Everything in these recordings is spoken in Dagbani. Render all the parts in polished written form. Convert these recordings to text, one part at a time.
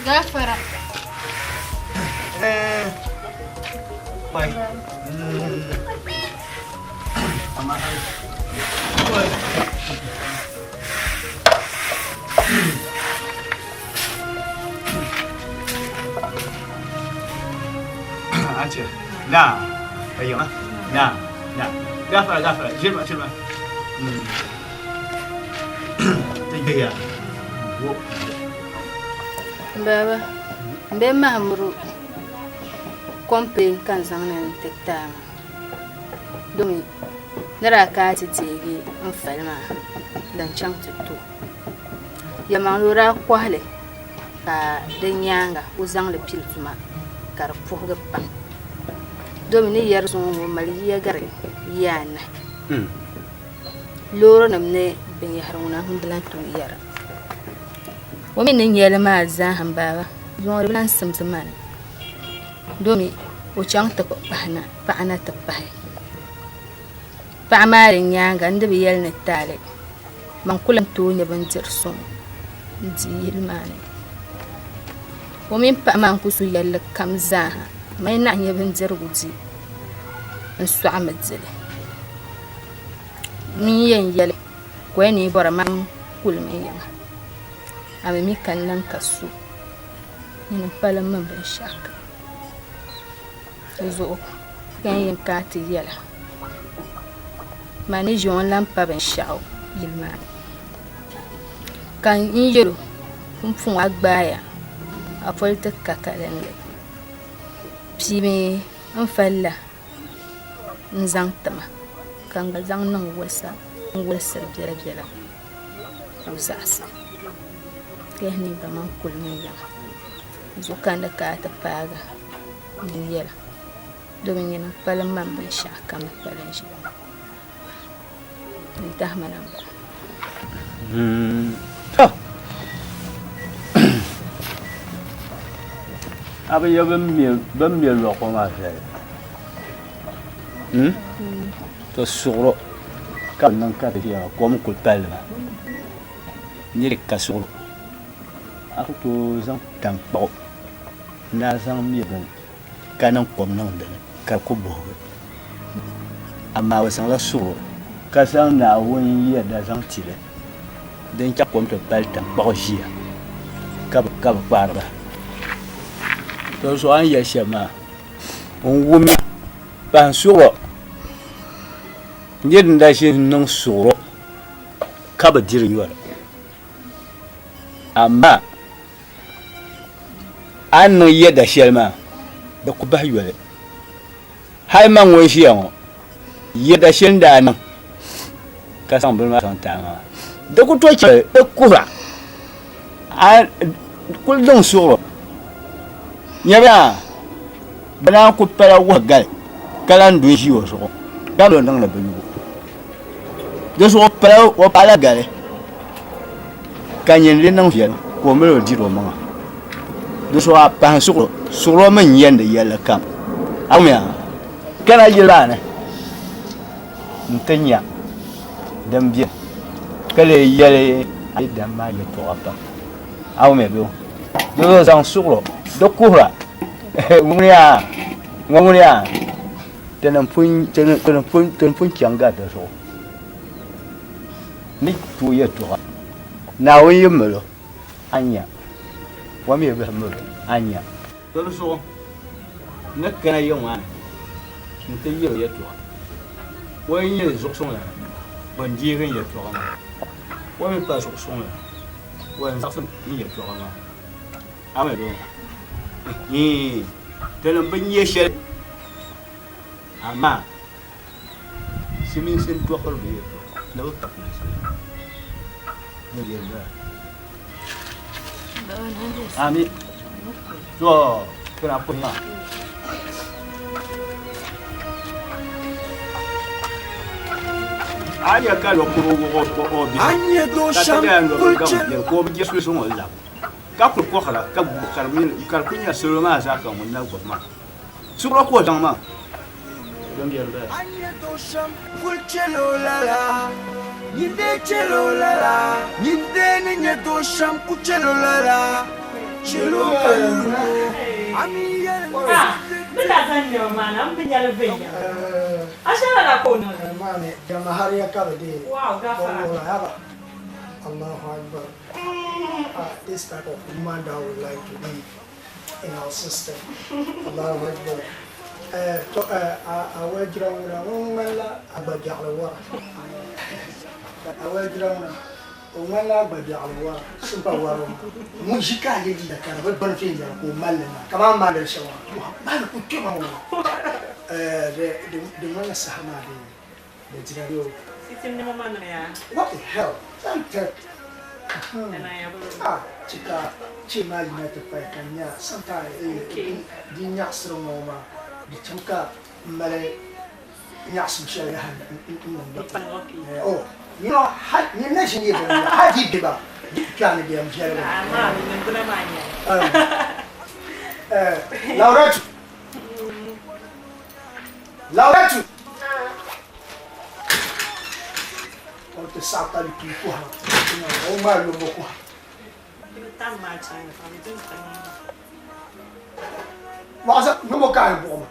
Gafara. Eh. Bai. Amma ai. Bai. An ce, na, bayyana, na, na, gafara, gafara, girma, girma. Ta gaya. Baba, m be Mahamuru complain ka n zaŋ na n-ti ti a maa domi ni daa kana ti deegi n fali maa din chaŋ ti to yɛlimaŋli o daa kɔhi li ka di nyaaŋa o zaŋ li pili tuma ka di puhigi pam domi ni yɛri zuŋɔ ŋɔ o mali yiya gari yiya anahi loorinima ni binyɛhiri ŋuna n-di lahi tooi yɛra o mi ni nya li maa zaaha m-bala zuŋɔ di bi lahi simsi ma ni domi o chaŋ ti kpuɣi paɣa na ti pahi paɣa maa di nyaaŋa n di bi yɛli ni taali man ku lahi tooi nya bindiri suŋ n-di yili maa ni o mini paɣa maa n-ku su yɛlli kam zaaha man yi naɣi nya bindirigu di n sɔɣimi di li N yɛn yɛli ka o yɛn ni bɔra man kulimi yiŋa a mi mi ka n lan ka so nyini m-palim mi binshɛɣukam di zuɣu ka n yɛn kana ti yɛla man ni ʒiya ŋɔ n lan pa binshɛɣu yili maa ni ka n yɛl o pumpɔŋɔ a gbaaya a poli ti ka kalinli piimi n fali la n-zaŋ ti ma ka n gba zaŋ niŋ wolisa n-wolisiri biɛlabiɛla ka o zaɣisi ka yɛli ni ba man kulimi yiŋa zuɣu ka n ni kana ti paagi n yɛla domi nyini m-palim ma binshɛɣu kam ni kpalim ʒiya ŋɔ di dahima na m-bala. To a bi nya bɛ ni me lɔɣu maa shɛli to suɣuro ka bi niŋ ka di ʒiya maa kom n kuli palli maa niri ka suɣuro a ku tooi zaŋ tankpaɣu n daa zaŋ mɛ bini ka niŋ kom niŋ dini ka di ku booi amaa bi zaŋla suɣuro ka zaŋ Naawuni yɛda zaŋ tili din chɛ kom ti pali tankpaɣu ʒiya ka bi kpaari ba to zuɣu a ni yɛli shɛm maa n wumya pahi suɣuro nir n daa ʒi n niŋ suɣuro ka bi diri nyɔri amaa a ni niŋ yɛda shɛli maa di ku bahi yoli hali man ŋun ʒiya ŋɔ yɛda shɛli n daa niŋ ka zaŋ bini maa zaŋ ti a maa di ku tooi chɛ di kuhira a kuli niŋ suɣuro nyɛla bɛ naan ku pala wuhi gali ka lahi du n-ʒi o zuɣu ka lo niŋdi bɛ yubu di zuɣu o paɣila gali ka nyin di niŋ viɛlim ka o mali o diri o maŋa di zuɣu a pahi suɣuro suɣuro mi n-yɛndi yɛlli kam a wumya kana yili maa ni nti nya din beni ka lee yɛli a yi dam maa yɛtɔɣa pam a wumya bee di zuɣu zaŋ suɣuro di kuhira ŋuni yaa ŋɔ ŋuni yaa ti ni pun chaŋ gari di zuɣu ni tooi yɛtɔɣa Naawuni yi mali o a ni nya o mi bi mali o a ni nya. Di zuɣu n ni kana yiŋ maa ni nti yɛl o yɛtɔɣa. O yi nyɛ zuɣusuŋlana, bɔ n-deegi n yɛtɔɣa maa? O mi pa zuɣusuŋlana, bɔ n-zaɣisi n yɛtɔɣa maa? A mi bɛ hii, tinim bi nya shɛli, amaa Silimiinsi n-dɔɣiri bɛ yɛtɔɣa ni bɛ pa kulinsi ni bɛ yɛn Ami. To, kira puhi maa. A nya ka lɔkuru wuɣi o bihi ka ti daa lɔbi gaŋ biɛri ka o bi je suli ŋɔ labi ka kuli kɔhira ka ka di kuli nya salo maa zaa ka ŋun na gbubi maa suɣulo ka o zaŋ maa. Din biɛni bala. A nya do shɛm kuli chɛl o lala, nyin dee chɛl o lala, nyin dee ni nya do shɛm ku chɛl o lala. chelo ka yulmo. Ami yɛli Allahu Akbar. This type of woman that would like to be in our system. Allahu Akbar. What the hell? Chika, Chima United Kenya, sometimes the the Chunka Malay Oh, you know, you mentioned you can be Lauratu. Lauratu. Or the Satan people. Oh, my Lord. Was no more kind of woman.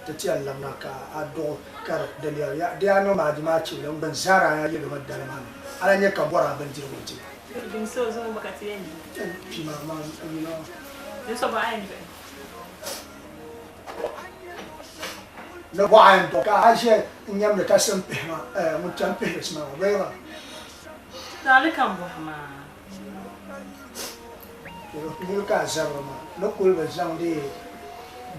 The Tialamaka, Adol, Car, Delia, they are no Madimachi, Benzara, Yellow, Alanya Kabora, Benjiro. No, why I'm talking. I said, in Yamma Cassim, Mutampi, my river. Look at Zarama, look over Zandi,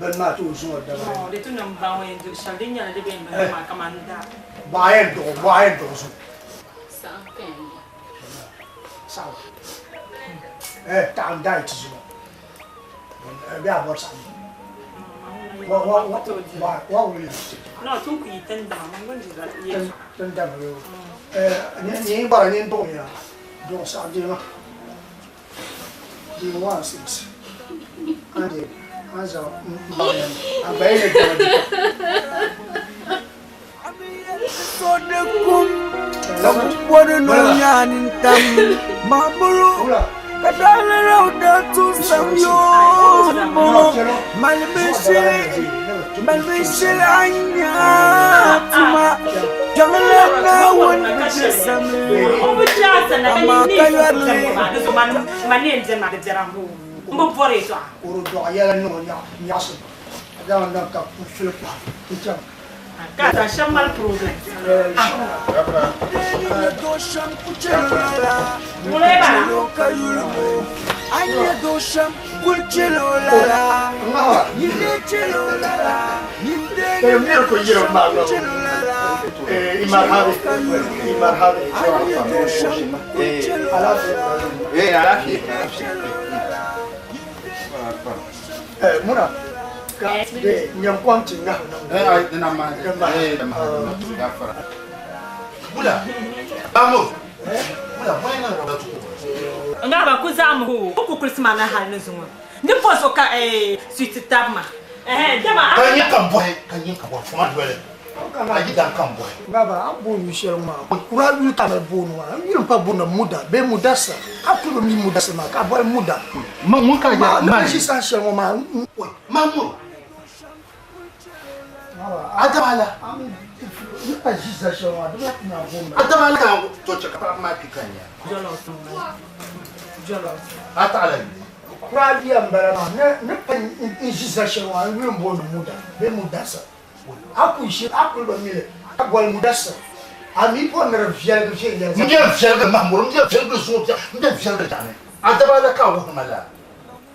but not too soon. No, they do not bow into Sardinia, they been commander. Why do why those? South. Down diet. Yeah, what's what will you say? No, two eaten down. I'm going to that. Ten down. 你把人动呀，用啥地方？你忘是不是？俺的，俺是老人，俺白人。Muna Nga kuzamu ku Christmas na hal nzungu. Ndi poso ka sweet tabma. Dama kanyi ka boy fuma dwele. Aji dan kan boy. Baba abu Michel ma. Kura lu ta bonu wa. Mi pa bonu muda be muda sa. Akuru mi muda sa ma ka boy muda. Ma mun ka ya ma si sa shel ma. Mamu. Adamala. Ni pa jisa shel ma do na bonu. Adamala ka to cheka pa ma pikanya. Jolo. Jolo. Atala. Kura bi ambara ma ne pa jisa shel ma mi bonu muda be muda sa. Aku ba mile agwal mudasa ami po na vial que j'ai ndiye vial mamuru ndiye vial zo ndiye vial tane adabala ka wo mala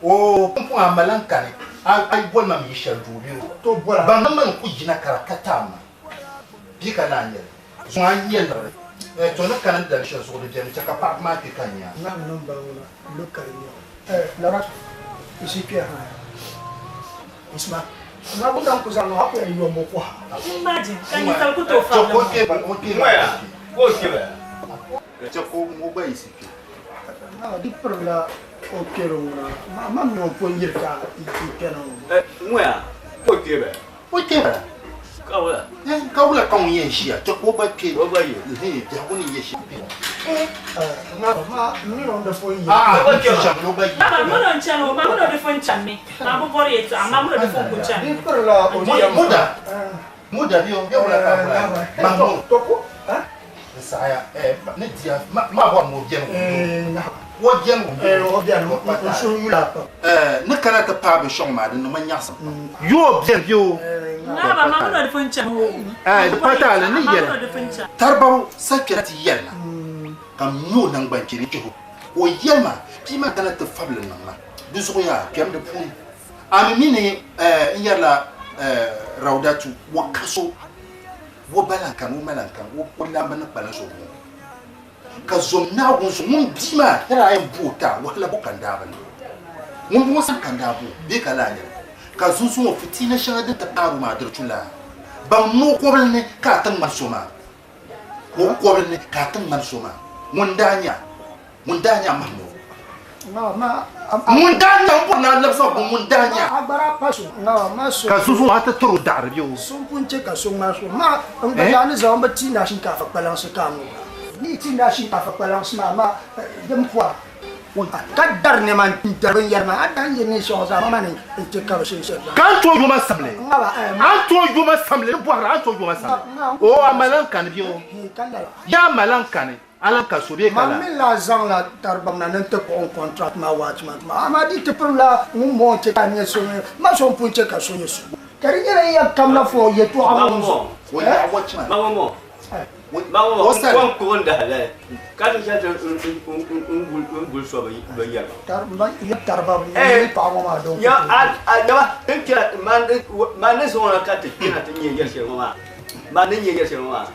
o pompo amalan kane ay bol ma Michel Dubi to bola ba man ku jina karakatama bi kana nyel zo an nyel to na kana da Michel zo de dem chaka pa ma ke kanya na non ba wona local ni la ici Pierre Isma na buta nkuzano hapo ya yombo kwa. Imagine kan yi ku to fa. Ko ke ba ko ke ko ke ba. Ko mo ba isi ke. Na di perla o kero na ma ma mo po yirka iki kero. Moya ko ke ba. Ko ke ba. Ka wula? Ka wula ka ŋun yɛn ʒiya chɛ ka o gba kpe. O gba yi. Biɛhigu ni nyɛ shɛm. Ma mi o di pun yi. A'a, o gba yi. Baba, mini o n-chani o, ma mini o di pun chanimi. Maa bi bɔri yɛltɔɣa, ma mini o di pun ku chanimi. Di pirila o yɛm. Muda, Muda bɛ o, bɛ wula ka a bɔra? Mahmud. N saɣiya, ni diya, ma bɔri ni o beni o beni o beni o n suhu yula pam. Ni kana ti paai binshɛɣu maa, di niŋ ma nyaɣisim pam. Yo o beni bɛ o. Naaba, ma mini o di pun chani o. Di pa taali ni Ma mini yɛli. o di pun chani. Taribabu sa kpɛna ti yɛli ma, ka m mi o naŋgbancheli chihi o. Ka o yɛli ma, Bia maa kana ti fabili niŋ ma, di zuɣu yaa, kpɛm di puuni. A mi mi ni n yɛrila Raudatu, o ka so. O ba lan kani, o ma lan kani, o laamba ni kpalim so ŋɔ. Ka zom Naawuni zuɣu ŋun bia maa ni daa yɛn bo o ti a, wahala bo ka n daa bi niŋ. Ŋun bɔŋɔ sani ka n daa bo o, bee ka laa nyɛli. Ka zunzuŋɔ fitiina shɛŋa din ti paag o maa diri chulaa. Baŋ ni o kɔbili ni ka a ti ŋmani so maa. Ka o kɔbili ni ka a ti ŋmani so maa. Ŋun daa nya, ŋun daa nya Mahmud. Ŋun daa nya, m bɔri ni a labisi ma bini, ŋun daa nya. Ka zuzuŋ a ti tiri o daɣiri bɛ o. So m-pun che ka so ŋmani so. Ma n gba zaa ni zaŋ bi ti na shinkaafa kpalansi ka a ŋubira. Ni ti na shinkaafa kpalansi maa, ma din pɔra ka dari nɛma n-dari binyɛra maa, a daa yɛn ni shɛŋa zaa ma ni n-ti ka bi shee shɛli zaa. Ka a ni tooi yo ma samli? A ni tooi yo ma samli? Ni bɔhiri a ni tooi yo ma samli? O, a ma lan kani bɛ o. Yaa ma lan kani. A lan ka so bee ka Man la? mi lahi zaŋla taribam na ni n-ti kpuɣi n contract maa waachi maa tuma, amaa di ti pirila ŋun mɔɔ n-chɛ ka a nya so mi, ma so m-pun chɛ ka so nya so. Ka di nyɛla yi yɛn kamina fo yɛtɔɣa ŋɔ zuɣu. O yaɣi wachi maa. Ma ŋɔ mɔ, ma ŋɔ mɔ, n kom kubu n-dahi lali, ka di chɛ ti n guli so binyɛra. Taribam ni paɣa ŋɔ maa don ku Ya, a, a, dama, n kpɛra, man ni zaŋ o na ka ti kpɛna ti nya yɛli shɛli ŋɔ maa, man ni nya yɛli shɛli ŋɔ maa.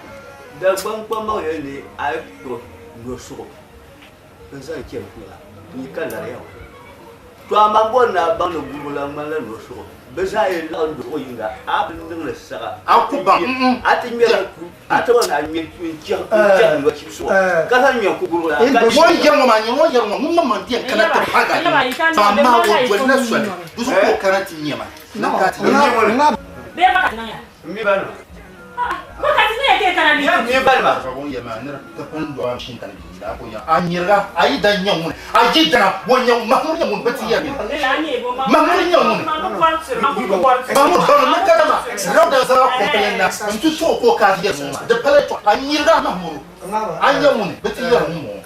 Dagbaŋ kpammaŋ yɛli ni a yi kpuɣi nɔsuɣu n-zaŋ chɛri kuliga, n yi ka lariya ŋɔ. To amaa bɔri ni a baŋ ni guligu lan ŋmanila nɔsuɣu. Bɛ zaa yi laɣim do zuɣu yiŋga, a bi niŋ li saɣa. A ku baŋ. A ti ŋmɛri n-ku, a ti bɔri ni a ŋmɛ n-chɛhi nɔchibisuɣu ka zaŋ ŋmɛ n-ku guligu la. O yɛri ŋɔ maa, nyini o yɛri ŋɔ, ŋun maŋmaŋ di yɛn kana ti paagi a nini. To amaa o dolila soli, di zuɣu ka o kana ti nya ma. Niŋ ka a ti nya ma. Bee ba ka ti niŋ ya? M mi ba nima. A nyiriga a yi da nya ŋuni a yi dana o nya Mahmud nya ŋuni bɛ ti yɛri Mahmud nya ŋuni Mahmud baŋ ni kadama Rawda zaa kɔmpilin na n ti tooi ka o ka yɛri ŋɔ maa di pala tɔ a nyiriga Mahmud a nya ŋuni bɛ ti yɛri ŋun ŋɔ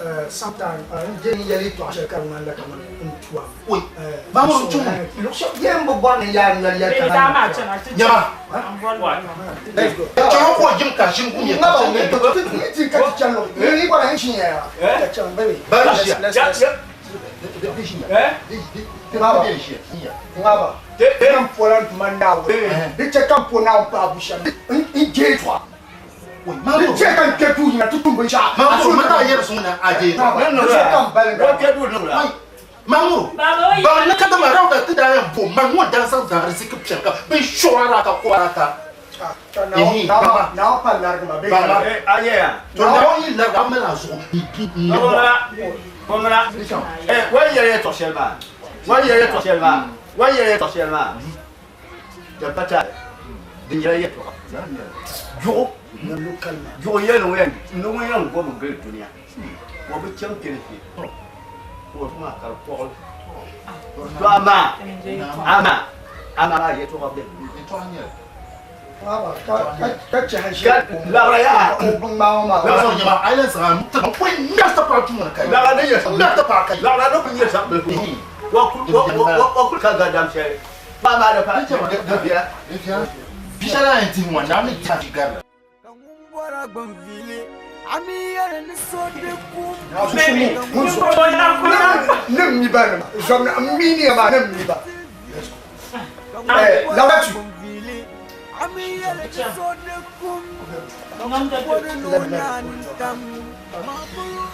Oi Mahmud n tum Nyama Chaŋ ka o jim ka ʒim kum yɛ ka Bari ʒiya Mahmud ma daa yɛri suŋ na a je Mamuru, baŋ ni kadama Rawda ti daa yɛn bo man ŋɔ daa zaŋ daariziki piɛli ka binshɛɣu a daa ka kɔbara ata. Ihi, baŋ ma. Baŋ ma. To Naawuni yi larigi a mali a zuɣu n-ŋme bɔɣa. O bi chaŋ kilifi o maa ka di kɔɣili to amaa amaa amaa yɛtɔɣa bɛ laɣira yaa laɣira ni kuli nyɛ zaɣ bilifu wa kuli ka gadam shɛli paɣa maa di pa di biɛla. Ka ŋun bɔra gbinvili, a mi yɛli ni so di kum. Ni mi ba nima zɔmna n mi ni maa ni mi ba Ka ŋun bɔra Lawrence. gbinvili, a mi yɛli ni so di kum. Ka ŋun bɔri ni o naan tam maɣiburu.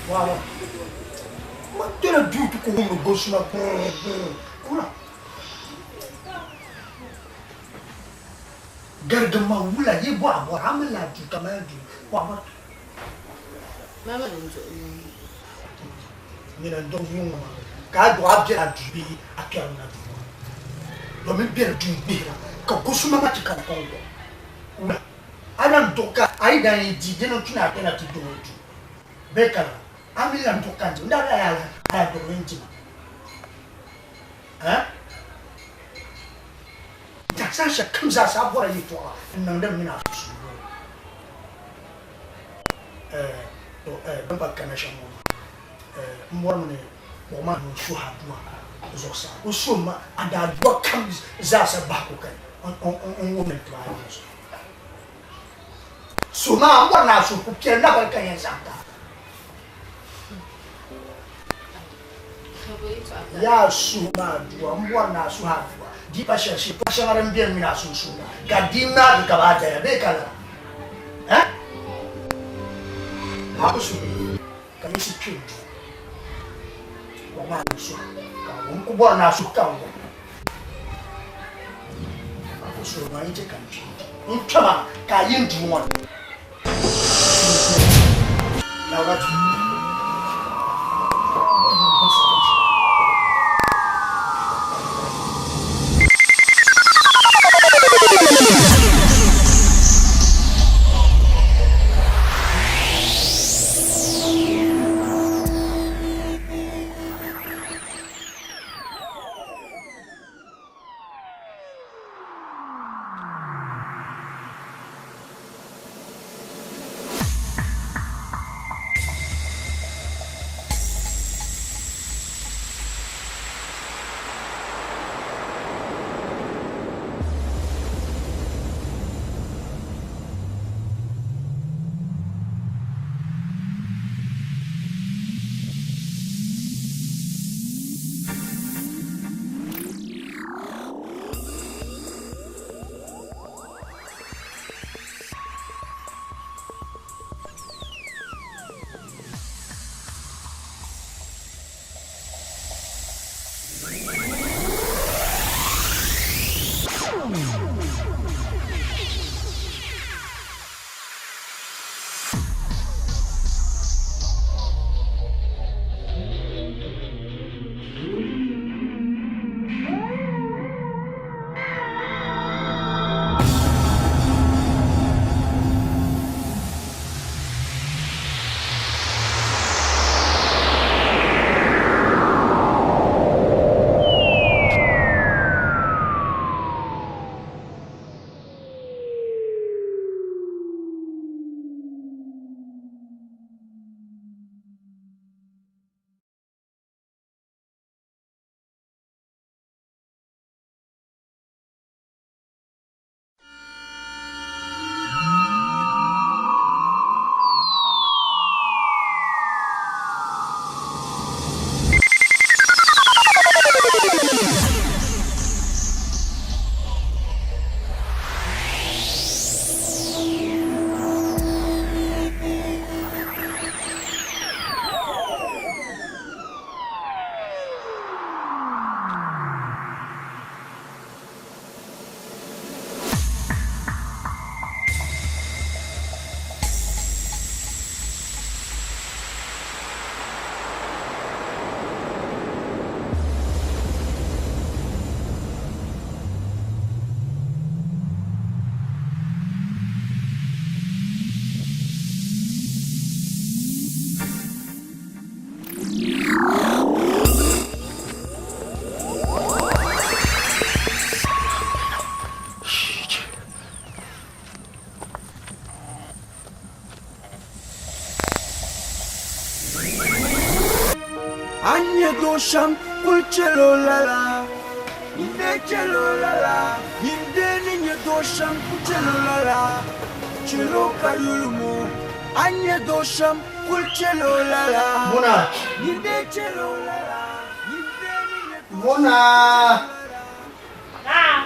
Wawa. Ma kpɛla duu ti ku wumdi gosuma brr brr. Kula. Garigim ma wula yi bɔra bɔra a mi la duu ka mali duu bɔra bɔra. Mama ni n-duɣi yuŋ. Nyina n-duɣi yuŋ ŋɔ maa ka a duɣi a bela duu bee a kpɛrimina duu ŋɔ ni domin bela duu gbihira ka gosuma maa ti ka kɔŋ kɔŋ. Wula a lan duɣi ka a yi daa yi di dini n-tu ni a kpɛna ti duɣi duu bee ka lala a mi lan duɣi ka n di n daa lahi a lahi duɣi n dima. Eh? Saha shɛli kam zaa sa a bɔra yɛltɔɣa n-niŋdi m mini a sunsuuni ŋɔ. Eh, to eh, bɛ ni pa kana shɛm ŋɔ maa, eh, m bɔrimi ni kpuɣi ma ni n suhi aduwa zuɣusaa. O suhim ma a daadua kam zaa sa bahi ka o kani n wum ni n tib a nuu zuɣu. Suhi maa, m bɔri ni a suhu ku piɛli nabali ka yɛn zaŋ ti a. Yaa suhu ma aduwa, m bɔri ni a suhi aduwa di pa shɛli shee, tɔɣ shɛŋa din be m mini a sunsuuni ka di ŋmaagi ka bɛ a daya bee ka lala? Eh? A ku suhi ka yiɣisi kpe n duu kpuɣi ma ni suhi ka n wum, n ku bɔri ni a suhi ka n wum. A ku suhi ma n chɛ ka n kpe n duu. N kpe maa ka a yi n duu ŋɔ ni. A ni nyɛ do shɛm kul chɛl o lala. Nyin dee chɛl o lala. Nyin dee ni nyɛ do shɛm kul chɛl o lala. Chɛl o ka yulim o. A ni nyɛ do shɛm kul chɛl o lala. Muna. Nyin dee chɛl o lala. Nyin dee ni nyɛ do Muna. Naam.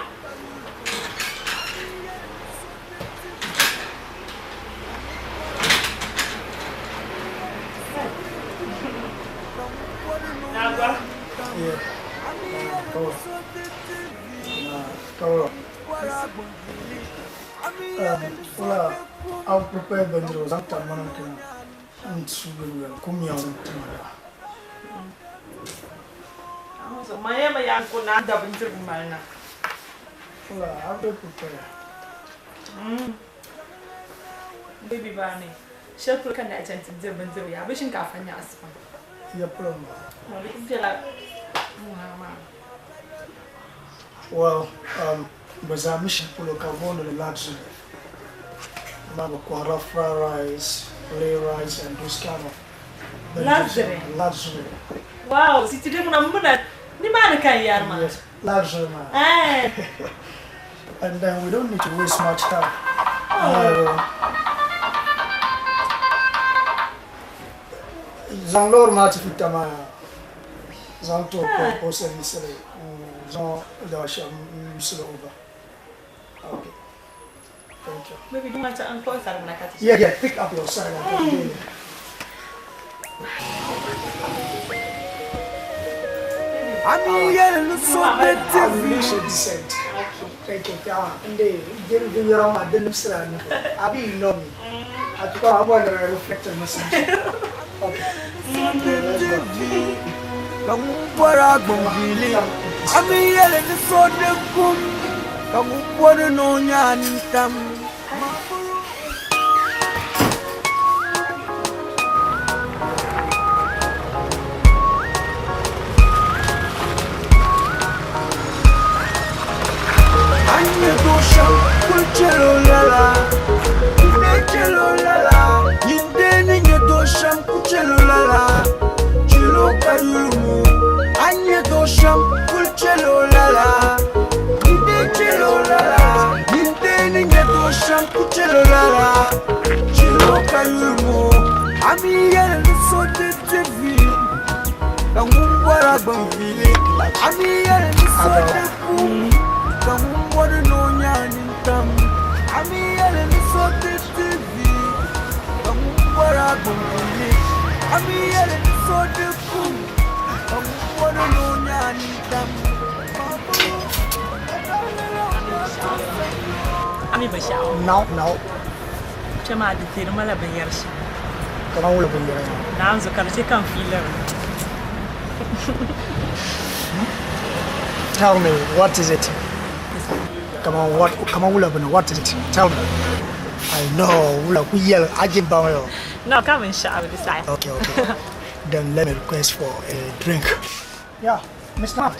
Kawla. Wala a prepare bindirigu zaŋ tam mana kina n sugi kum ya ŋun tima da. Ma yɛma yaa ko na da bindirigu mali na. Wala a be prepare. Baby bani. Shɛli polo ka naɣi chani ti diri bindirigu yaa bi shinkaafa nyaɣisi pam. Ya polo m bala. Di bela ŋuna maa. Well, bɛ zaŋmi shɛli polo ka booni li luxury. Amaa bɛ kɔhirila fried rice, plain rice and those kind of Luxury? Luxury. Wow, siti di ŋuna m-bina nimaani ka n yɛri maa. Yes, luxury maa. Eh. And then we don't need to waste much time. Zaŋ loori maa ti fita maa zaŋ ti o ka o service li zaŋ dawa shɛli m-sili over. Okay. Thank you. Baby, do you want to uncle Yeah, yeah, pick up your side and come in. I'll Thank you. Nde, give me your own, I didn't say I be you know me. I thought I want to reflect on myself. Okay. Let's go. Ka ŋun bɔri a gbɔnviili a mi yɛli ni so di kum ka ŋun bɔri ni o nya a nintam. A ni nyɛ doo shɛm kuli chɛl o lala, n dee chɛl o lala. Nyin dee ni nyɛ doo shɛm ku chɛl o lala, chɛl o ka yuli ŋɔ. A ni nyɛ doo shɛm kuli chɛl o lala, n dee chɛl o lala. Nyin dee ni nyɛ doo shɛm ku chɛl o lala, chɛl o ka yuli ŋɔ. A mi yɛli ni so di ti vi ka ŋun bɔra gbɔnviili. A mi yɛli ni so di kum ka ŋun bɔri ni o nya a nintam. A mi yɛli ni so di ti vi ka ŋun bɔra gbɔnviili. A mi yɛli ni so di kum ka ŋun bɔri ni o nya a nintam. Ami binshɛɣu. Now, now. Kpɛ maa di teeri ma la binyɛri shɛŋa. Kaman wula binyɛra maa? Naanzu ka di chɛ ka n fiiliri. Tell me, what is it? Kaman what? Kaman wula bini, what is it? Tell me. I know, wula ku yɛli a je baŋ yo. No, ka binshɛɣu di saha. Okay, okay. Then let me request for a drink. Yeah, Mr. Man,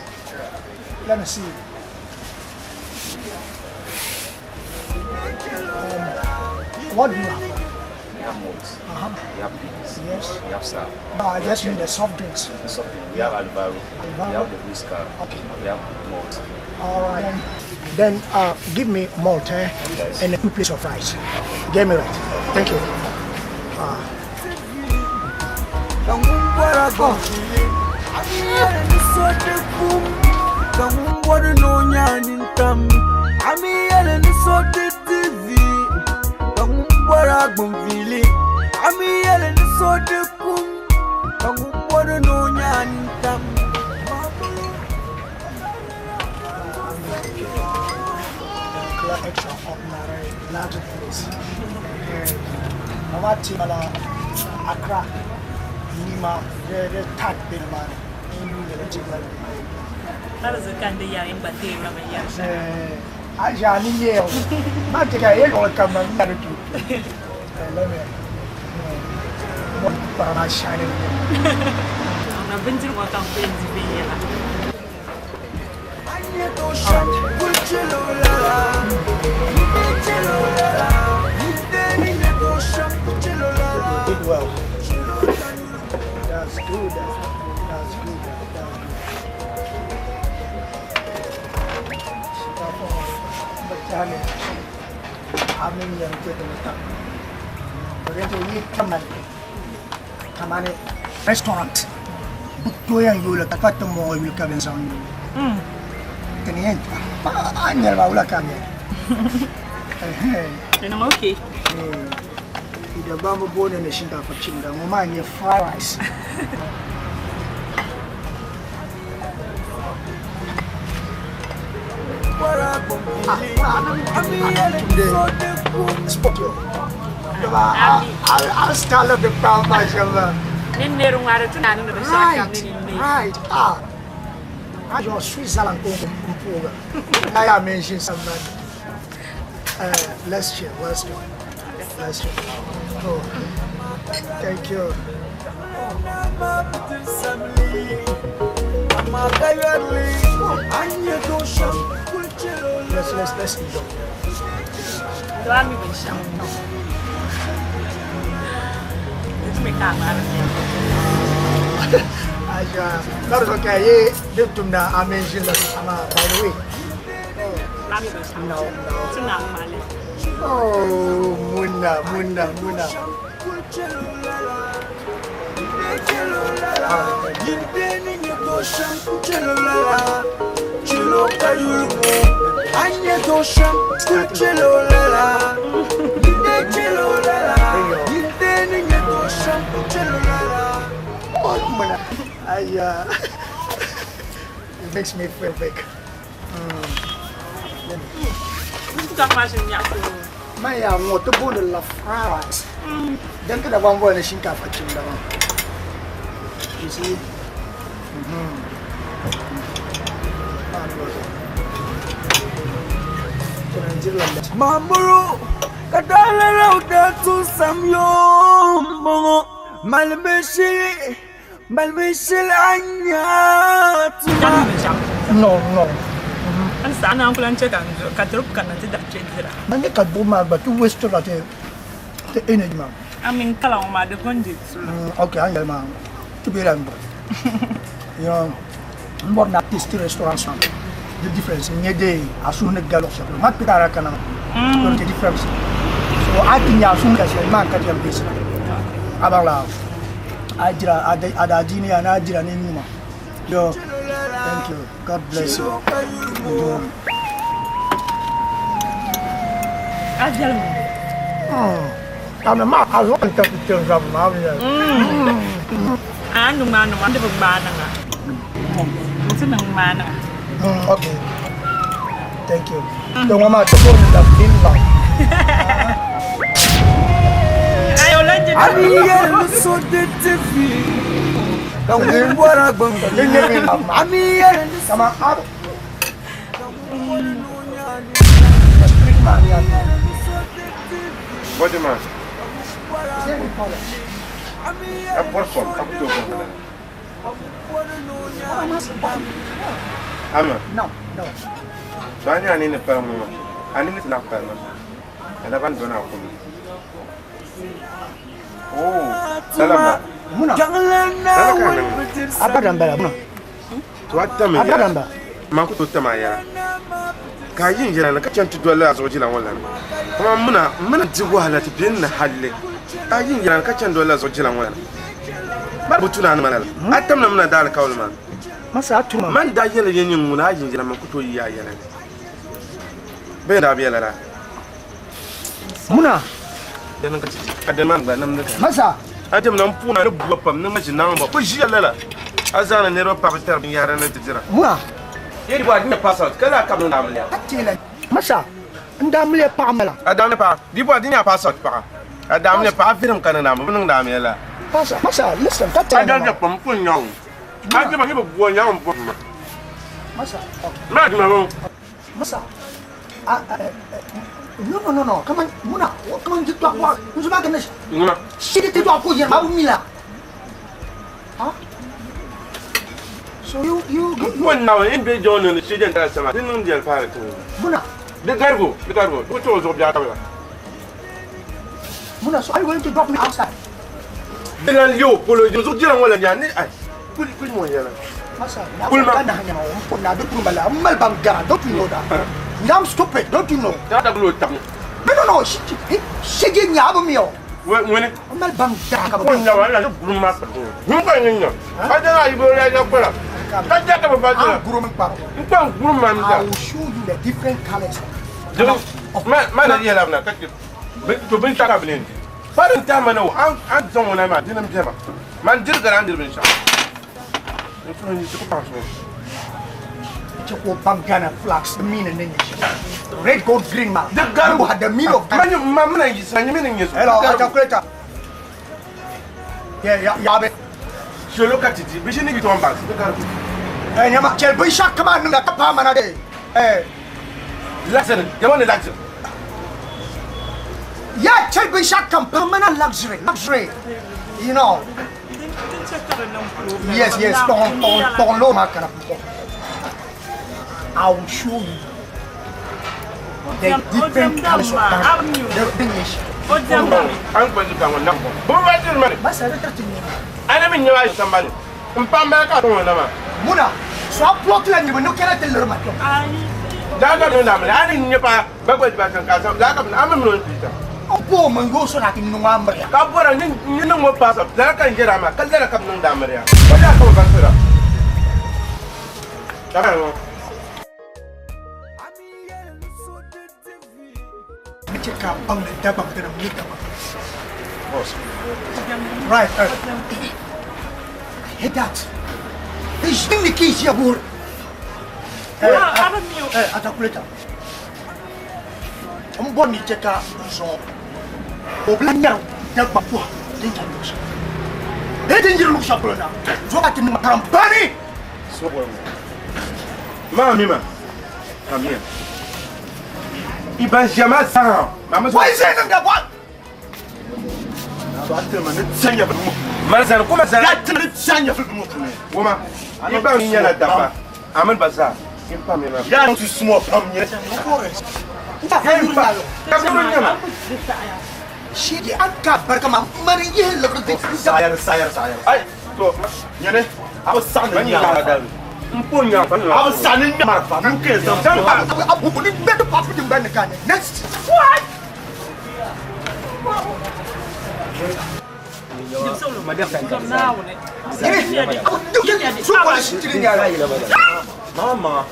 let me see. What do you have? We have malt. We have beans. Yes. We have sour. No, I just need the soft drinks. The soft drink. We have Alvaro. We have the whisker. Okay. We have malt. All right. Then give me malt Yes. and 2 plates of rice. Get me right. Thank you. Ka ŋun bɔra gbɔnviili a mi yɛli ni so di kum ka ŋun bɔri ni o nya a nintam. A mi yɛli ni so di ti vi ka ŋun bɔra gbɔnviili. A mi yɛli ni so di kum ka ŋun bɔri ni o nya a nintam. Clear extra ordinary large place. Mama Timala Accra Nima the tag bin man. Har zukan di yɛri n gba teeri ma binyɛri shɛŋa. Aja ni yɛ o. Ma ti ka ye lɔri kama n yɛri tu. Let me. Mo para shining. Na bindirigu ka n ku yɛn di viɛnyɛla. A ni nyɛ doo shɛm kuli chɛl o lala, n dee chɛl o lala. Nyin dee ni nyɛ doo shɛm ku chɛl o lala. You did well. That's good. That's good. That's good. Kamani restaurant. Buktoya yola ka to mo yul ka ben sang. Teniente. Pa anyel ba ula ka me. Ina ma okay. Ida ba mo bone ne shinkafa chinda mo ma nye fried rice. Right, right. Ah, I Switzerland I am mentioning somebody. Let's chill, let's do it. Let's chill. Oh, thank you. Let's enjoy. That is okay. I mentioned that. By the way. No, no. Oh, Muna, Muna, Muna. Oh, Muna. It makes me feel big. Maya, want to go to La France. Then can I want one You see? Mamuru, kadala rauda tu samyo mongo malmeshili malmeshili anya tuma. No, no. An sa na ankulan che kan ka drop kan na ti da che dira. Man ka bu ma ba tu waste la te te energy ma. I mean kala ma de konji tu. Okay, an ma. Tu be ran. You know, mbor na tasty restaurant sam. The difference in day asu ne galo se. Ma pitara kana. The difference. So I think ya sun ka se man ka jam bes. Abala. Ajira ada jini ana ajira ni nyuma. Yo. Thank you. God bless you. I'm a man. I want to tell you Okay. Thank you. Don't want to go to the bin line. What do you mean? A portion, a Ama. No, no. So I need a permanent. I need to knock permanent. And I want to know. Oh, Salama. Muna. Abadamba muna. To atame. Abadamba. Manku to tamaya. Ka yin jira na ka cantu dole a zoji lan wannan. Kuma muna muna ji wahala ti bin na halle. Ka yin jira na ka cantu dole a zoji lan wannan. Ba butuna na manala. Atam na muna da alkawal ma. Masa atuma. Man da yela yin yin muna yin jira man kuto yi ya yela. Bai da biya lala. Muna. Dan ka ci adan man ba nan da. Masa. Atam nan puna ne buwa pam ne maji nan ba. Ko ji lala. Azana ne ro pa tar bin yara nan tijira. Muna. Yeri ba dinna pass out kala kam na amliya. Atela. Masa. Nda amliya pa amala. Adam ne pa. Di ba dinna pass out pa. Adam ne pa afirim kana na mun da amliya la. Masa, masa, listen, ka tell Adam ne pam pun nyawo. Adam ne ba buwa nyawo bu. Masa. Okay. Ma di ma bon. Masa. No, no, no, no. Come on, Muna. Come on, get to work. Nzuma kana. Muna. Shidi te to ko yin ma mila. Huh? So you When now in be John and the student that sama. Din di alfara to. Muna. De gargo, de gargo. Ko to zo biya ta. Muna, so are you going to drop me outside? Dilan yo polo yo zo jiran wala nya ni ai. Kul kul mo yana. Masa, na kana hanya mo na do tumbala. Mal bangara, don't you know that? I'm stupid, don't you know? Ta da gulo tam. No, no, no. Shege nya abo mi o. We woni. Mal bangara ka. Ko nya wala do guru ma pa. Ni ko nya nya. Ka da na ibo ya nya pa. Ka ja ka ba ba. Guru mi pa. Nko guru ma mi I will show you the different colors. Ma ma na yela na ka ti. To bin ta ka bin. Farin ta mana o an an zon wona ma dinam jema. Man dir garan dir bin sha. Ni ko ni ko pa so. che ko bang Ghana flags the meaning ni red gold green ma The garu had the meaning of Mani ma mina yisa ni mina nyeso. Hello, calculator. Yeah, yeah, yeah. Be. Shelo katiti. Bishi ni gitu ambas. The garu. Eh, nyama chel bin shak kama nunga kapa mana de. Eh, Luxury. Yamane luxury. yeah, chel bin shak kam pa mana luxury, luxury. You know. Yes, yes, ton ton ton lo makana. I will show you. The different colors of Ghana. The English. An kwa jika ngona. Bo ba ti mani. Basa da tartin ne. Ana min nyawa sambani. Mpamba ka to na ma. Muna, so a plot la ni no kera tel ma to. Daga no na mani. Ani nyepa ba kwa jiba kan ka sa. Daga na am no pita. Opo man go so na kin no ambre. Ka bora ni ni no mo pasa. Daga kan jira ma. Kallera kam nan da amriya. Ba da ka ba sura. Daga no. Che ka bang da da bang da mu da ba. Boss. Right. I hate that. This thing the keys here, boy. Eh, atakuleta. Mboni cheka zo. Oblanya da ba po. Din ta lusa. Eh, din jiru lusa pula. Zo ka tin makampani. So Ma mi ma. Come here. Iban jama sa. Mama Why is it that what? So a tɛlima ni sanya fili mu. Mazan kuma zan. Ya tɛlima ni sanya fili mu tuni. Woma. Iban nyala dafa. Amen baza. Impa mi ma. Ya tu small pam nyɛ. Impa. Ka bolo nyama. Shi di an ka barka ma mani yi labar da Sayar sayar sayar. Ai to Nyɛ a bɛ saɣim man ni ya nyama. da. Mpo nya fa. A bɛ saɣim ni nyama fa. Mun ke zan. Zan ba. abu ni better pop din ban ka ne. Next. What? So ko shi tirin yara. Mama.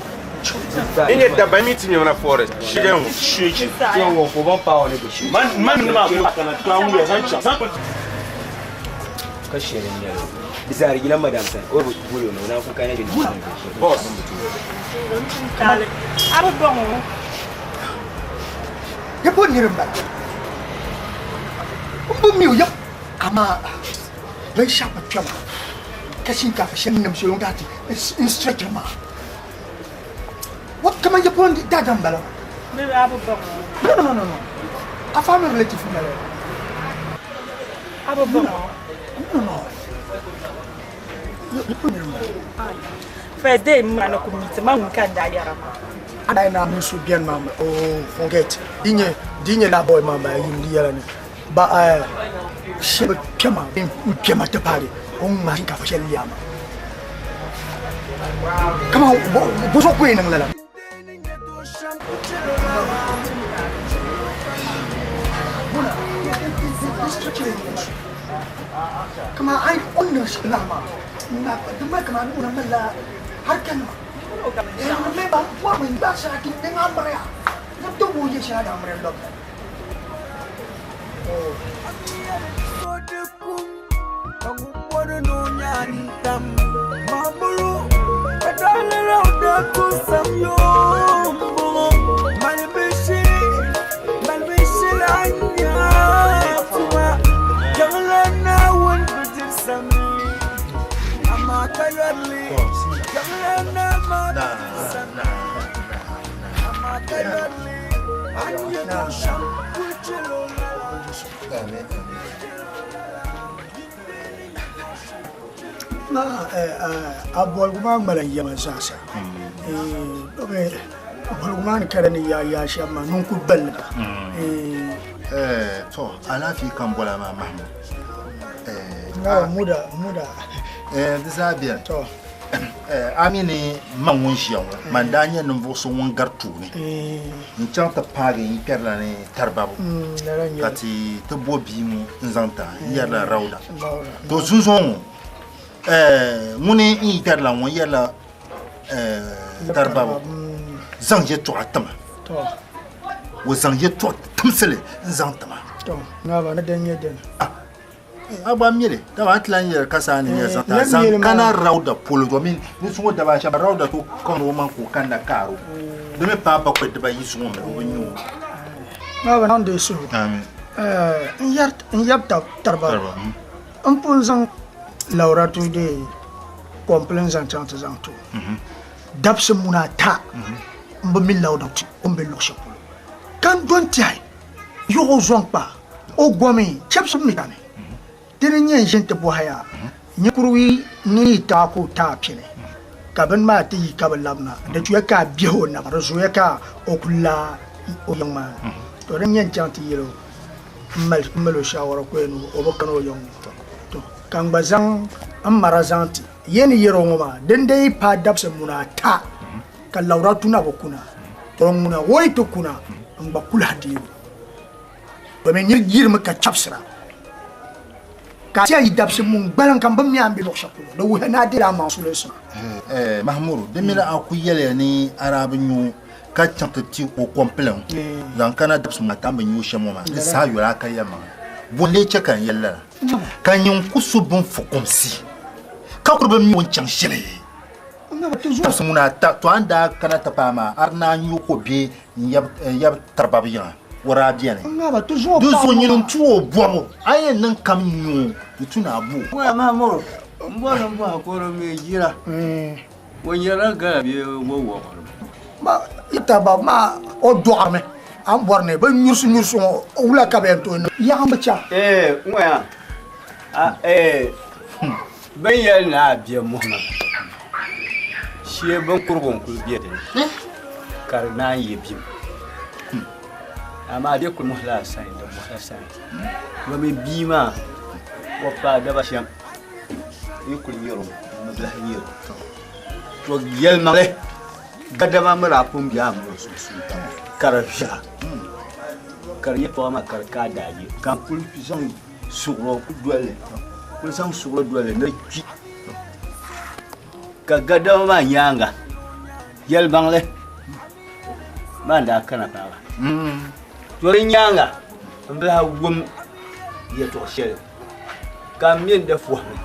Inye dabba mi tinye na forest. Shige mu. Shege. Tiyan ko ban pa wani bishi. Man man ma ko kana tuwa mu ya san cha. San Kashe ne ne. Bisa rigilan madam san. O bulo no na kuka ne din. Boss. Abu bongo. Ya bo nirin ba. Mbo mi yep. Ama ban shafa kyama. Kashin ka fashin nam shi longa ti in stretch ma. What kama ya bon da dan bala. Maybe abu bongo. No no no no no. A family relative na. Abu bongo. No no. Ya bo nirin ba. First day ma na kumiti ma nka nda yara ma. Ana na musu biyan mama. Oh forget. Dinye dinye na boy mama yin di yara ni. Ba eh shi kyama in kyama ta pare. On ma ka fashin liyama. Kama bo so ku yin lala. Kama ai onna shi lama. Na duma kama una mala har kan ma. Eh me ba wa min ba sa ki ne ngamre ya. Na to bo ye sha da amre lo. Oh. Na a bɔligu maa ŋmala yɛma zaasa domi bɔligu maa ni kara ni yaa yaa shɛm maa nun ku balli ba Eh to alafi kan bola ma Mahmud. Eh na muda muda eh di zaa bɛni. To Eh amini man ŋun ʒiya ŋɔ man daa nyɛ ninvuɣu so ŋun gari tuuni. N chaŋ ti paagi n kpɛrila ni taribabu. Ka ti ti bo bia ŋɔ n zaŋ ta n yɛrila rawda. To sunsuŋ ŋɔ eh ŋuni n yi kpɛrila ŋɔ n yɛrila eh taribabu zaŋ yɛltɔɣa tima. To O zaŋ yɛltɔɣa timsili n zaŋ tima. To na ba na dan yɛ dini. A gba mi li, dama a ti lan yɛli ka saa ni nya zaŋ ti a zaŋ kana Rauda polo, domin ni zuŋɔ daba shɛm Rauda tooi kaŋdi o maŋ ka o kanna kaar o. Di mi paai bakɔi dibayi zuŋɔ mi o bi nya o. Maa bi niŋdi suhu. N yɛri tariba, n pun zaŋ Lauratu deei complain zaŋ chaŋ ti zaŋ ti o. Dabisi muna ata m bi mi Lauratu o ni be luɣ shɛli polo, ka n do n-tɛhi yuɣ o zɔŋ kpa o gomi chɛbisibu mi kani. Dini n-nyɛ n ʒini ti bɔhi ya, Ninkurigu ni yi taai ka o taai pini, ka bini maa ti yi ka bi labina, di tuya ka a biɛhi o naba, di zooya ka o ku laai o yiŋ maa ni. To din nyɛ n chaŋ ti yɛl o m mali o shaawara ka o yɛn o bi kani o yiŋ ŋɔ. To ka n gba zaŋ m mara zaŋ ti yi ni yɛr o ŋɔ maa, din dee yi paai dabisi muna ata ka Lauratu na bi kuna, to ŋuna o yi ti kuna n gba ku lahi deeg o. Domin nir yirimi ka chabisira, ka a yi dabisi muni gbaliŋ ka m bi mi a ni be luɣ shɛli polo, di wuhiya ni a deela amaŋ sulinsi maa. Mahmudu, di mini a ku yɛliya ni a daa bi nyu ka chaŋ ti ti o kompilim zaŋ kana dabisi muni ata m bi nyu shɛm ŋɔ maa, di saha yoli a ka yɛlimaŋli. Bɔ n-lee chɛ ka n yɛli lala? Ka nyin ku su bini fukumsi, ka kuli bi mi o ni chaŋ shɛli. Dabisi muni ata, to a ni daa kana ti paai maa, a di naan nyu ko bee n yab tariba bi yiŋa, o daa beni. Di zuɣu nyini n-tu o bɔbu, a yɛn niŋ kam nyu o, di tu ni a bo o. Waya Mahmud, m bɔri ni m bɔhi ka o di mi jira, o nyɛrila gala bee o wɔɣirimi? Ma tariba maa o dɔɣirimi, a ni bɔri ni bɛ nyurisi nyurisi ŋɔ, wula ka bɛ yɛn tooi niŋ? Yaɣim bi chaŋ. Ee, n waya, a ee, bɛ ni yɛli ni a bia muhi ma, shee binkurugu n-kuli be di ni ka di naan yi bim. Amaa bɛ kuli muhila a sani, di muhila sani. Domin bia maa o paai daba shɛm yi kuli nyɛri o, m bi lahi nyɛri o. To yɛlimaŋli gadama mi daa pun be a mini o sunsuuni ka di viɛla ka di yɛltɔɣa maa ka di ka a daaje ka n kuli zaŋ suɣuro kuli doli kuli zaŋ suɣuro doli ni kpi ka gadama maa nyaanga yɛlimaŋli maa daa kana paaba to di nyaanga n bi lahi wum yɛltɔɣa shɛli ka n mi n da fɔhimi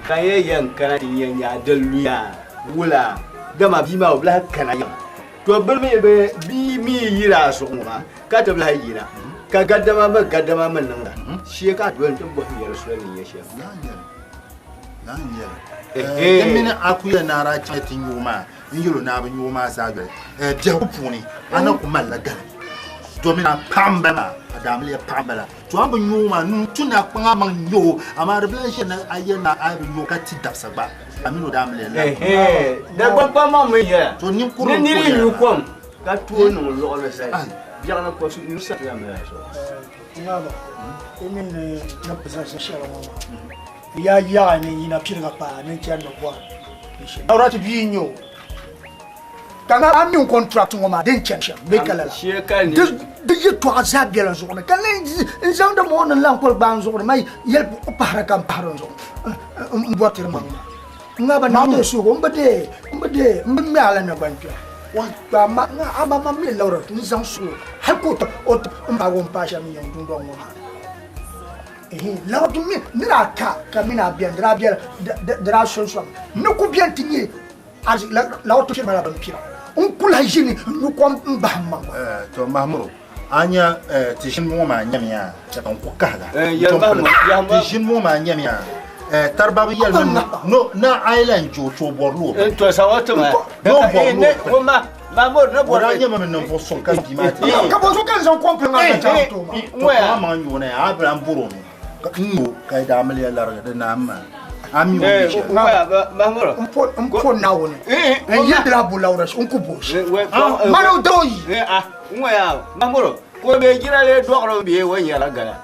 ka n yɛn yɛn kana ti nyɛ nya di luya wula dama bia maa o bi lahi kana yiŋa to bini mi bi bia mi yiri a zuɣu ŋɔ maa ka ti bi lahi yina ka gadama mi gadama mi niŋda shee ka a doli nti bɔhi yɛli soli ni nyɛ shɛm. Di mini a ku yɛli ni a daa chaŋ ti nyu o maa n yɛl o ni a bi nyu o maa zaa yoli biɛhigu puuni a na ku malila gari domin a paɣa m-bala maa a daamiliya paɣa m-bala to a ni bi nyu o maa nuu tu ni a kpaŋ a maŋ nyu o amaa di bi lahi ʒiya ni a yɛli ni a bi nyu o ka ti dabisa gba a mini o daamiliya la Dagbamkpaŋmaŋ mi yɛla To ninkurili ni n-ku niri yɛla nyu maa. kom ka tooi niŋ luɣili zali biɛɣuni ko su nyu sa la mali zuɣu. Ŋaba, yi mini ni ni bizansi shɛli ŋɔ maa, ya yaɣi ni yina piliga paai ni chani ni bɔri binshɛli. Lauratu bia n-nyɛ o. Ka ŋa a mi n contract ŋɔ maa din chani shɛm bee ka lala. Di yɛtɔɣa zaa bela n zuɣu ni ka n zaŋdi ma o ni n lan kuli gbaai n zuɣu ni ma yɛli pahira ka n pahiri n zuɣu n bɔri tiri maŋ maa. Ŋa ba niŋdi suhigu m bi deei m bi deei m bi ŋme a la naŋgbankpɛɣu. Amaa a ba ma mi Lauratu n zaŋ suhi o hal ka o ti m paagi o ni paai shɛm yiŋ dundɔŋ ŋɔ maa ni. Ehe, Lauratu mi ni daa ka ka mini a beni di daa bela di daa sonsɔmi ni ku beni ti nyɛ Lauratu piri ma la bin pira n ku lahi ʒini n nyu kom m bahi m maŋ gba. To Mahmudu, a nya ti ʒini ŋɔ maa nyamiya ka n ku kahiga. Ti ʒini ŋɔ maa nyamiya tariba bi yɛli ni no na a yi lan je o to o bɔri la o bini. To sa o ti ma. No bɔri la o bini. Mahmudu ne O bɔri daa nyɛmi mi ninvuɣ suŋ ka bia maa ti. Ka bɔ so ka n zaŋ kom pili ŋa ka chaŋ to ma. To kpaŋ maŋ yuuni a bi lan bɔri o mi. N mi o ka yi daa miliya larigi di naam maa. A mi o mi shɛli. N po Naawuni n yi di lahi bo Lawrence n ku bo o shɛm. Mani o doo yi. N ŋɔya Mahmudu ka o bee jira lee dɔɣiri bee o nyɛla gala.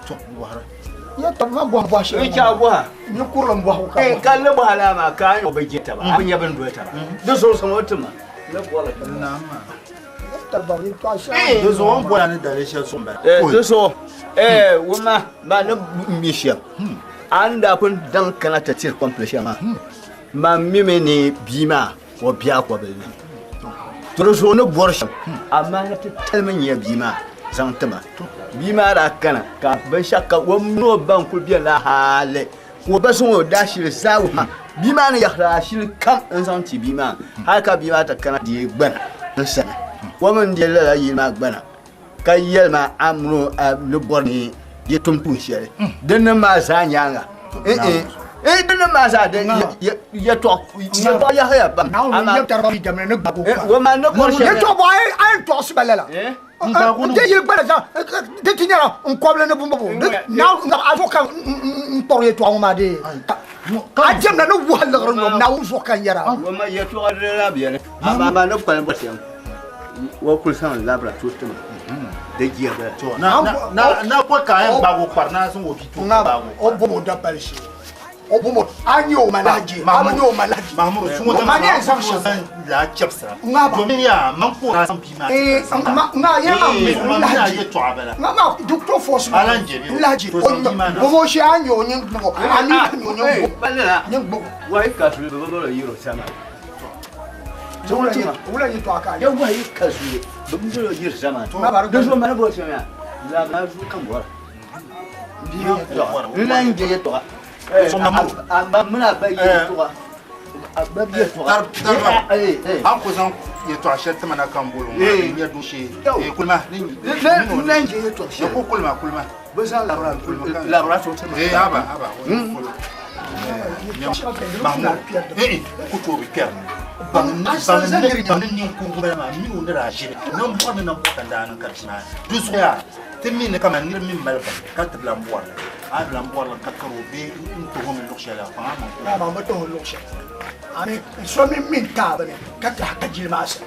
Ya tɔbu ma bɔhi bɔhi shɛli. N chaɣ bɔha. Ninkurili m bɔhigu ka bɔhi. Ka n ni bɔhi laa maa ka a ni bi je taba a bi nya bɛ ni doli taba. Di zuɣu sɔŋ o ti ma. N ni bɔri li. Di naam maa. Di zuɣu o ni bɔri a ni daliri shɛli zuɣu m-bala. Di zuɣu wumma maa ni mi shɛm a ni daa pun daŋ kana ti tiri kɔmpili shɛli maa man mimi ni bia maa o be a kɔbili ni. To di zuɣu ni bɔri shɛm amaa na ti talimi nya bia maa zaŋ ti ma. Bia maa daa kana ka binshɛɣu ka o mini o ba n-kuli beni la hali ka o ba zaŋ o daashili zaa wuhi ma. Bia maa ni yɛhiri ashili kam n-zaŋ ti bia maa hali ka bia maa ti kana deei gbana n sani. O mi n-deei lala yili maa gbana ka yɛli ma a mini o ni bɔri ni yi tum tuun shɛli din niŋ maa zaa nyaaŋa. Din niŋ maa zaa yɛtɔɣa yɛhaya pam. Amaa o maa ni bɔri shɛli. Yɛtɔɣa bɔ a yɛn tɔɣisi ba lala. N ti yili gbana zaŋ di ti nyɛla n kɔbili ni bumbu na a zuɣu ka n kpɔri yɛtɔɣa ŋɔ maa dee a jɛmda ni wuhi liɣiri nyom Naawuni zuɣu ka n yɛra. Wama yɛtɔɣa di la beni amaa ni kpalim bɔ shɛm o kuli zaŋ labira to ti ma di jɛbila. Na bɔ ka a yɛn gbaagi o kpari na zaŋ o bia to gbaagi o. O bom o dabali shee. O bom o a nyɛ o malaji a bi nyɛ o malaji. Mahmuru suŋo Ma ni yɛn zaŋ shɛm. laa chɛbisira Ŋaba. domin yaa man ka o daa zaŋ bia maa Ee, ŋa yɛn maa mi ma n mi a lahaji. yɛtɔɣa bala Ŋa maa doctor force ma Alan jɛbi o. n lahaji. To zaŋ bia maa na. Bom o shee a nyɛ o nyin gbubo a mi nyɛ o nyin gbubo. Nyin gbubo. Wahi kasuli bi bɔrɔ yiro sama. Wula nyɛ tɔɣa ka a Ya wahi kasuli bi bɔrɔ yiro sama. Ma bari Di zuɣu mali bɔ shɛm yaa labira zuɣu ka bɔra. N lan je yɛtɔɣa. A mini a ba yɛtɔɣa. A ba yɛtɔɣa. An ku zaŋ yɛtɔɣa shɛli tima na ka n boli ŋɔ din nyɛ dooshee kulima N lan je yɛtɔɣa shɛli. ku kulima kulima Bi zaŋ labira zuɣu tima. ee haba haba Mahmud ee ku tooi bi kpɛri baŋ ni ninkurugu bala maa mi o ni daa ʒini nambɔɣu ni nambɔɣu ka daa niŋ ka bia maa di zuɣu yaa ti mi ni kamani niri mi mali ba ka ti bi lan bɔrili a bi lan bɔrili ka kari o bee n tuhi o mi luɣu shɛli a kpaŋ a maŋ Ŋa maa bi tuhi o luɣu shɛli. Ami so mi min taaba ni ka tahi ka jili maa sani.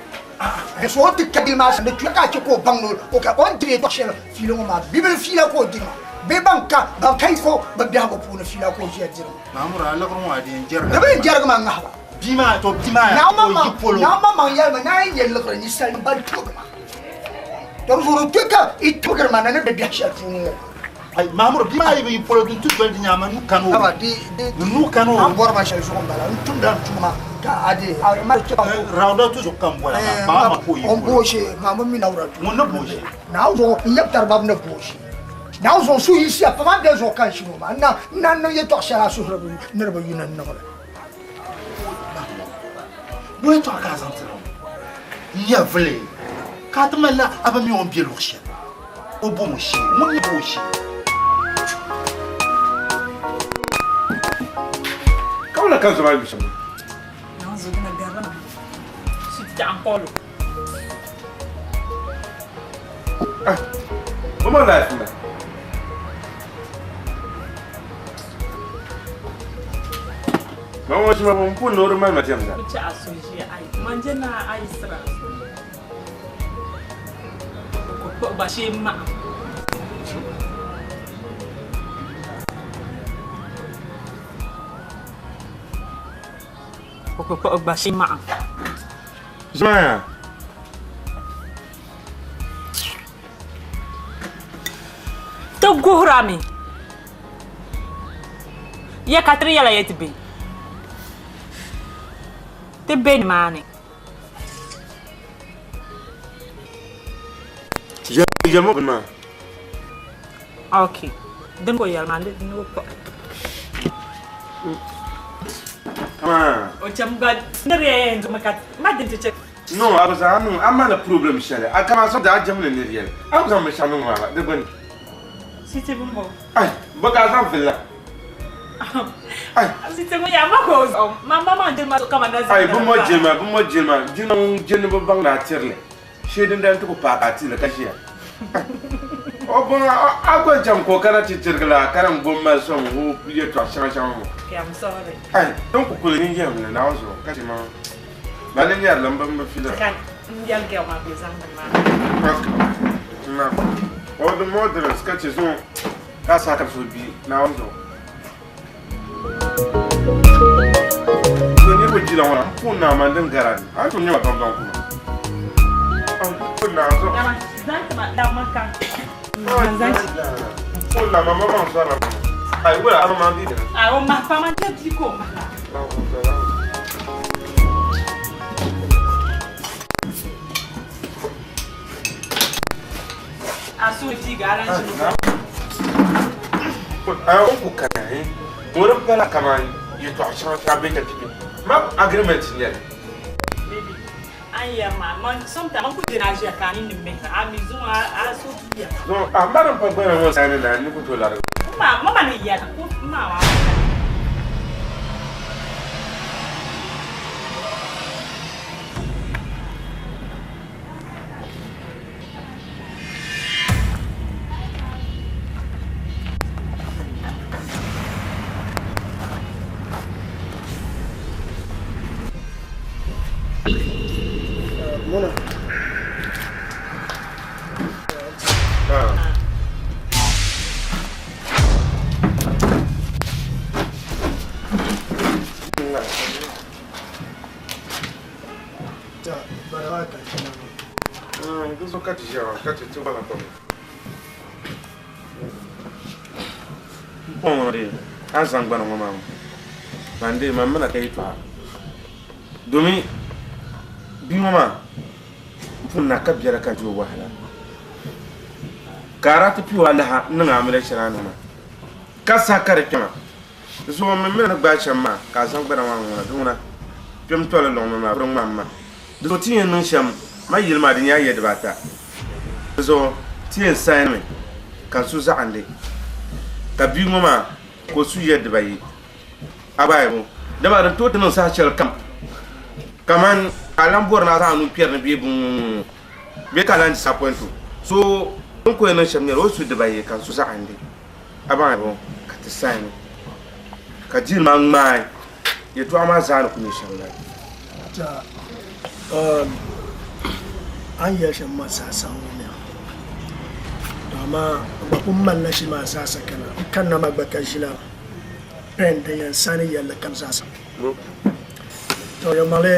So o ti ka jili maa sani di tuya ka a chɛ ka o baŋ ni o ka o ni diri yɛtɔɣ shɛli fiila ŋɔ maa bibili fiila ka o diri maa bee ban ka ban ka yiko bi biɛhigu puuni fiila ka o ʒiya diri maa. Mahmud a liɣiri ŋɔ a di yɛn jɛrigi Di bi yɛn jɛrigi ma ŋahiba. Bia maa to bia maa o yi polo. Naa maŋmaŋ yɛli ma ni a yi nyɛ liɣiri ninsalinim ban tibigi ma. To di zuɣu di tuya ka yi tibigiri ma na ni be biɛhi shɛli puuni ŋɔ. Ai Mahmud bia maa yi bi yi polo din ti doli di nyaanga nuu kani o. Haba di di nuu kani o. A ni bɔri ma shɛli zuɣu m-bala n tumdila n tuma ka a di a mali chɛ ka Rawdatu zuɣu ka n bɔra maa kpaŋ ma ka o yi O ni polo. booi shee Mahmud mi Rawdatu. Ŋun ni booi shee. Naawuni zuɣu n yab tari babu ni booi shee. Naawuni zuɣu suhu yiɣisiya pam a ni bɛ zuɣu ka n shini o maa n na n na niŋ yɛtɔɣ shɛli a suhuri bi niriba yu ni n niŋ li. Bo yɛtɔɣa ka a zaŋ tiri ŋɔ? Nyɛvili ka a ti malila a ba mi o ni be luɣ shɛli o bom o shee ŋun ni bo o shee. Ka wula ka zoma yu shɛm? Ah, o ma life na. Ma ŋɔ shima bɔ m-pun ni o di mali ma diɛmda. Zumaya. Ti guhirami. Ya ka tiri yɛla ya ti be. Ti be nimaani. Yɛlimi bini maa. Ok. Din ka o yɛli maa ni o kpuɣi. Amaa. O cham gba niri ya yɛn dumi ka ma din ti chɛ. No, a bi zaŋ a niŋ a mali problem shɛli a kama so daa jɛmli niri yɛli a bi zaŋ binshɛɣu niŋ maa di gbuni. Siti bimbo. Ai, bɔ ka a zaŋ villi la? Ai. Siti ŋun yaa ma ka o zuɣu ma ma maŋ dini ma kama na zaŋ. Ai, bimbo jilima, bimbo jilima, jilima ŋun jilini bi baŋ ni a tirili. Shee din dali ti ku paai ka a tili ka ʒiya. O bɔŋɔ a gba jɛm ka o kana ti tirigi la ka din bo mali sɔŋ o yɛltɔɣa shɛŋa shɛŋa ŋɔ. Okay, I'm sorry. Ai, din ku kuli nyin yɛlim li Naawuni zuɣu ka chɛ ma ba ni nyɛri li m bi m bi fila. Ka n yɛli gɛl maa ka o zaŋ bini maa. Okay. Na. O di mo diri ka chɛ zuŋɔ ka sa ka so bi Naawuni zuɣu. So niriba jila ŋɔ na m pun naa man din gara ni a ni tooi nyɛ ma baŋbaŋ kuma. M pun naa zuɣu. Dama zaŋ ti ma dama ka. Man zaŋ ti. M pun naa ma ma maŋ sɔrila ma. Ai wula a ma di dina. Ai o mahi pa man chɛ bia ka o mahi. A suhu piigi a lan ʒini o. A o ku kana eh ŋɔ din pala kaman yɛtɔɣa shɛŋa ka be ka ti be ma agreement n-nyɛ li. Baby, a ni yɛri maa, man sometimes man ku dini a ʒiya ka a nini mihira, a mi zuŋɔ a suhu tuya. Zuŋɔ a ma din pa gbana ŋɔ saani na n ni ku tooi larigi. M ma, ma ni yɛra, ku m ma maa. Muna. Ka ti ʒiya maa ka ti ti wala pam. M-pɔŋ ŋɔ dee, a ni zaŋ gbana ŋɔ maa man dee man mina ka yɛtɔɣa domi bia ŋɔ maa m pun na ka biɛla ka di o wahala ka a daa ti pii o alaha n-niŋ a amiliya shɛli a ni maa ka saha ka di kpɛma. Di zuɣu m mi ni gbaai shɛm maa ka a zaŋ gbana maa ŋuna di ŋuna kpɛm toli luŋ ni maa biri ŋmani ma. Di zuɣu ti yɛn niŋ shɛm ma yili maa di nyɛla ya dibaata. Di zuɣu ti yɛn sainimi ka n su zaɣindi ka bia ŋɔ maa ka o su ya dibayi. A gbaai o dama din tooi ti niŋ saha shɛli kam kaman ka a lan bɔri ni a zaŋ a nuu kpɛri ni bee buŋ bee ka a lan disappoint o. So din ku yɛn niŋ shɛm nyɛla o su dibayi ka n su zaɣindi. A baŋ bo ka ti sain ka deal maa ŋmaai yɛtɔɣa maa zaa ni ku nyɛ shɛm la. Tia, a ni yɛli shɛm maa zaa sa ŋɔ to amaa n gba pun malila shili maa zaa sa kana. N kanna maa gba ka ʒila pen din yɛn saini yɛlli kam zaa sa. To yɛlimaŋli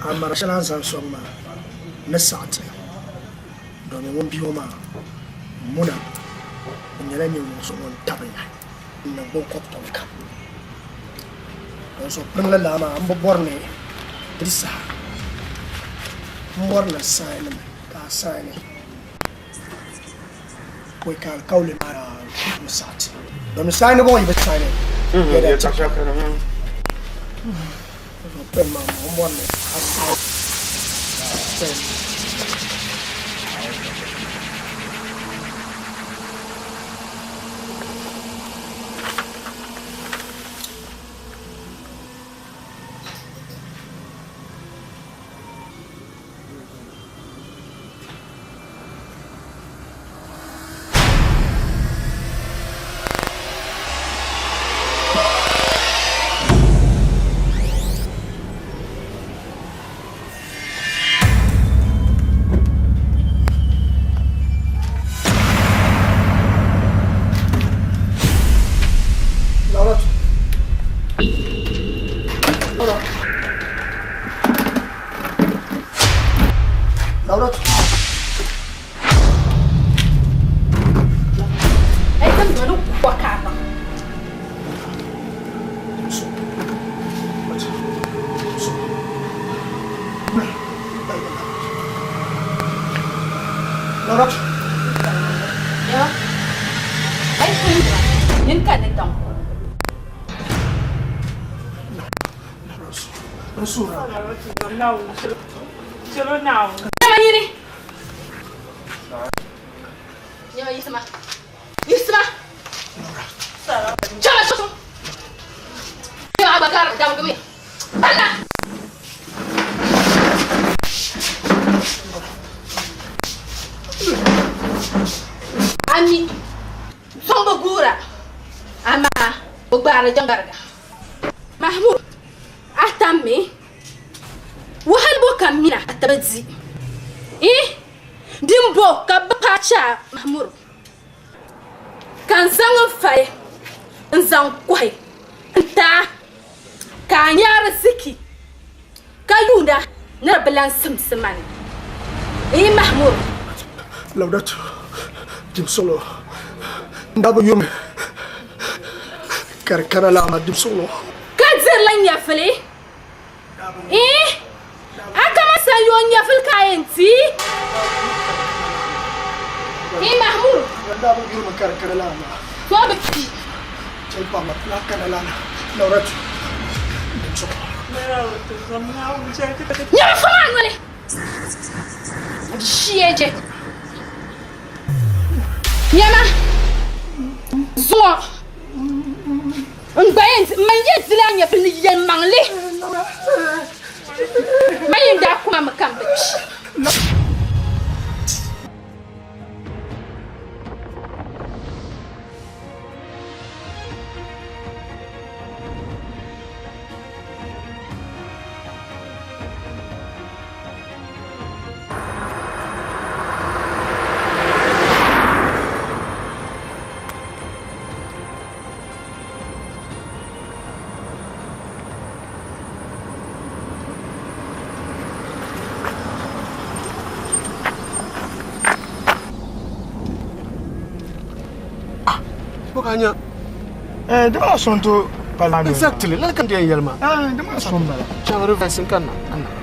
a mara shɛli a ni zaŋ sɔŋ maa ni saɣi ti domi ŋun bia ŋɔ maa muna o nyɛla ninvuɣ so ŋun tabi n niŋgbuŋ kɔbitɔŋ kam. Dinzuɣu pirinla laa maa m bi bɔri ni di saha m bɔri ni sainimi ka a saini pɔi ka alikauli maa n saɣi ti. Domi sainibu ŋɔ yi bi saini yɛda ti Pɛn maa m bɔri ni a saini pɛn. Laura. Laura. Laura. Ai zan doni kuwa ka ba. Laura. Ya. Ai kun yin ka ni dan. Ami sɔŋ bi guura amaa o gbaari jɛŋgariga. Mahmud a tammi wahala bo ka mina ka ti bi di. Ih! Din bo ka bɛ paai chɛ a Mahmud ka n zaŋ n fali n-zaŋ kɔhi n-ti a ka a nya ariziki ka yuunda ni di bi lan simsi ma ni. Ih Mahmud! Laudatu dimsuɣulo n daa bi yumi ka di kana laa maa dimsuɣulo. Ka dirila nyɛvili. Ih! A kama sanyoo nyɛvili ka a yɛn ti. Hey Mahmud. Da bi yurimi ka di kana laa maa. To bi kpi. Chɛli paɣa ma kana laa na. Lauratu. Nyɛmi fo maa noli. Shieje. Nyɛma. Zuŋɔ. N gba yɛn man yɛn ti lahi nyɛ ni yɛlimaŋli. Man yɛn daa kuma mi ka m bi kpi. Bukanya. Eh, di maa sɔn to pala. Exactly. Lala kan diyan yɛlima. Eh, di maa sɔn bala. Chaŋ reverse n kanna. Kanna.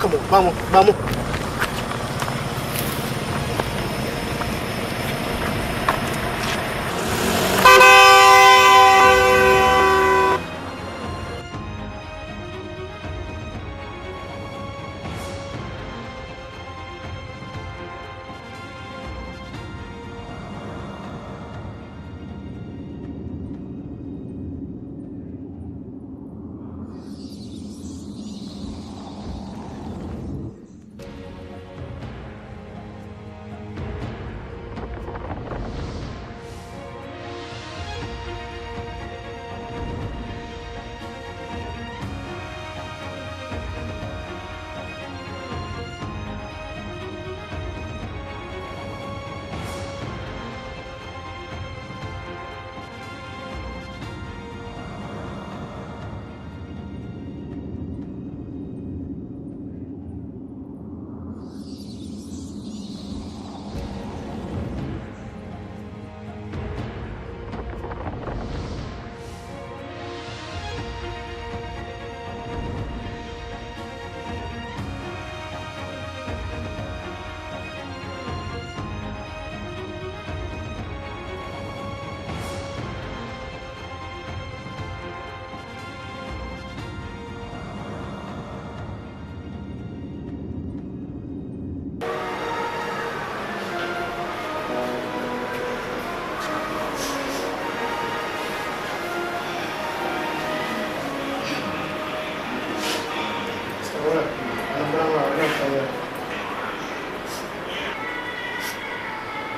Come on, vamos, vamos.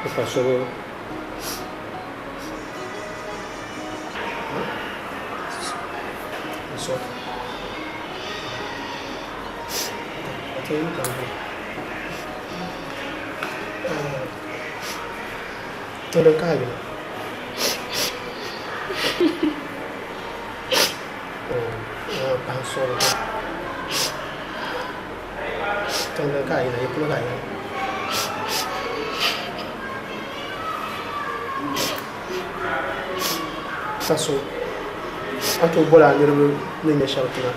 ¿Qué pasó? Eso. Todo cae. Pasó. Todo cae, yo puedo caer. Saso. A tooi boli a niriba ni nyɛ shɛba tiŋa.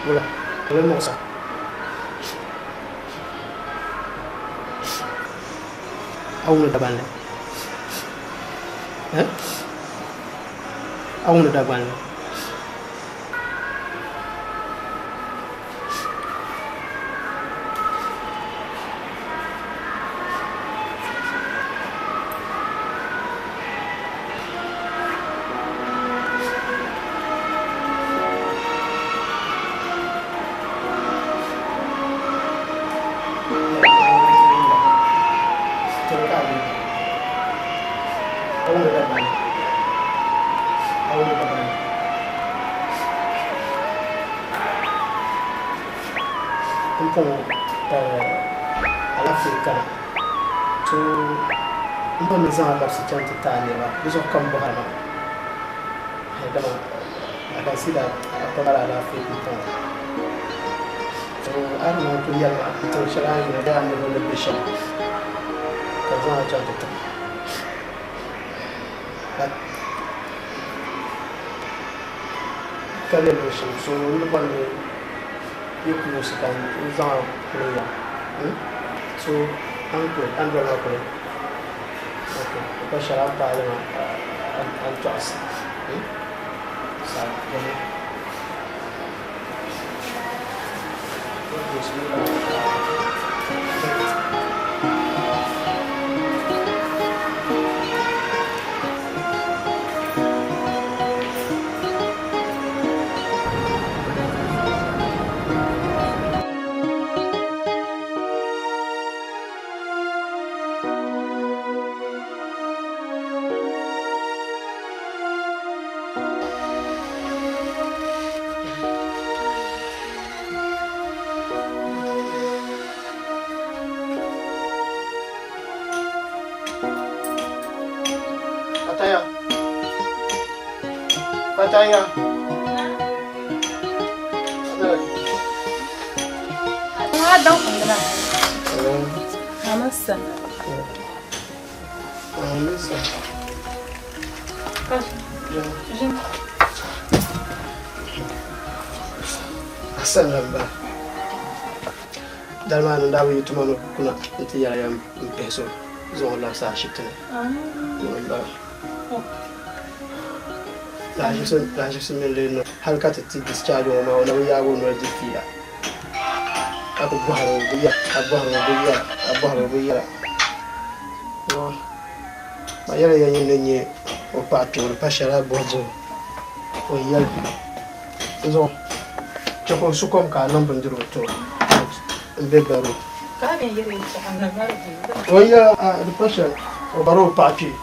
Wula, a bɛ muɣisa. A wumdi Dagbanli? Eh? A wumdi Dagbanli? Pumpɔŋɔ ka alaafee kana to m bɔri ni zaŋ a labisi chaŋ ti ti a niriba di zuɣu ka m bɔhiri maa. Dama I can see that a pa mali alaafee pumpɔŋɔ. So a ni naan kuli yɛli ma tiŋ shɛli a ni yina bee a niriba ni be shɛm ka n zaŋ a chaŋ ti ti ba. Ka leei niŋ shɛm so n ni bɔri ni yi kuusi ka n zaŋ a kuli ya so a ni kuli a ni doli a kuli ok di pa shɛli a ni paai li maa a ni tɔɣisi sa dini Fataya. Fataya. Amasa. Asan lamba. Dali maa ni daa bi yi tuma ni kuna nti yɛla ya m pihi so zaŋ o labisi ashibiti ni. Lahaʒibisi mini lee niŋ hali ka ti ti discharge ŋɔ maa o na bi yaagi o noli di fiila ka ku bɔhiri o binyɛra ka bɔhiri o binyɛra ka bɔhiri o binyɛra ma yɛli ya nyin ni nyɛ o paɣa kpɛŋ di pa shɛli a bɔhi bɔhi o n yɛli n zuɣu chɛ ka o su kom ka a niŋ bindirigu ti o n be bari o o yɛli di pa shɛli o bari o paɣa kpee.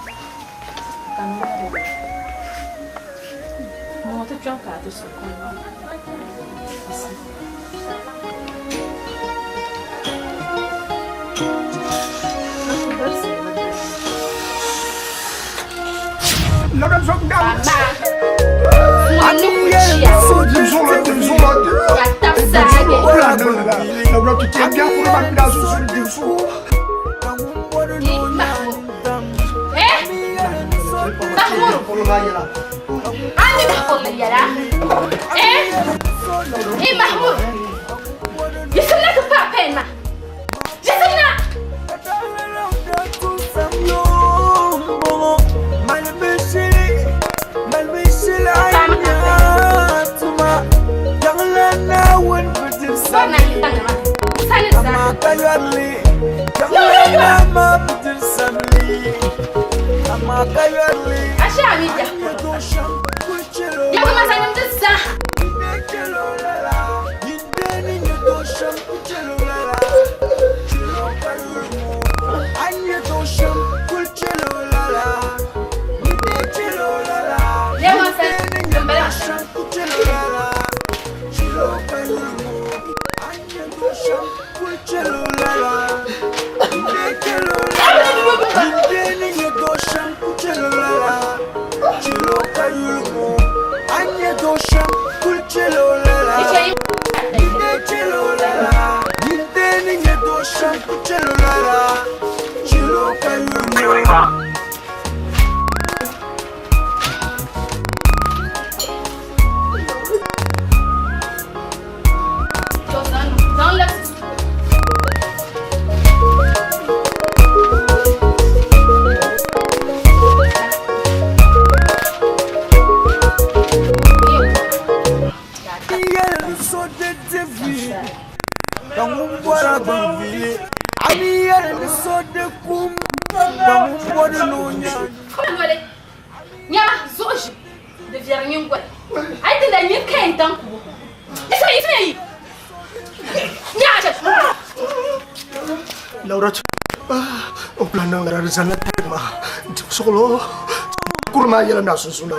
Kurma yɛla na sunsuuni la.